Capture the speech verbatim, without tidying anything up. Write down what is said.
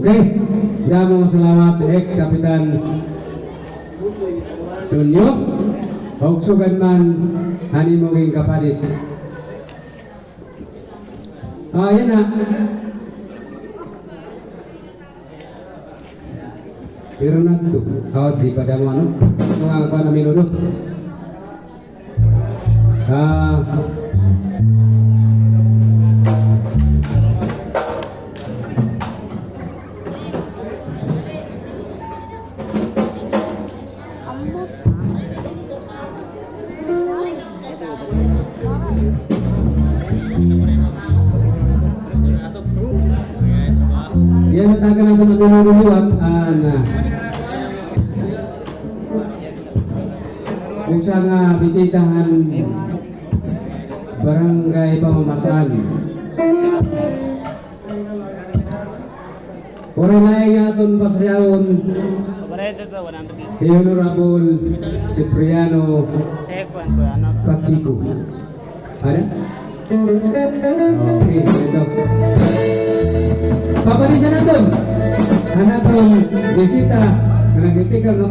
Okay, damo nga salamat, ex-Kapitan Tonyo. Ug sugad man an imo ginkapares. Ah, yana. Pero nadto. Ah, di pa damo, ano? Mga kuan na menudo. Ah. Yana, tagan naton an imo liwat, an, ah, usa nga bisita han Barangay Pamamasan. Waray lain nga aton pasayawon, hi Honorable Cipriano Pacheco. Ano? Okay, ito. Paparesan naton an aton bisita nga nagtitikang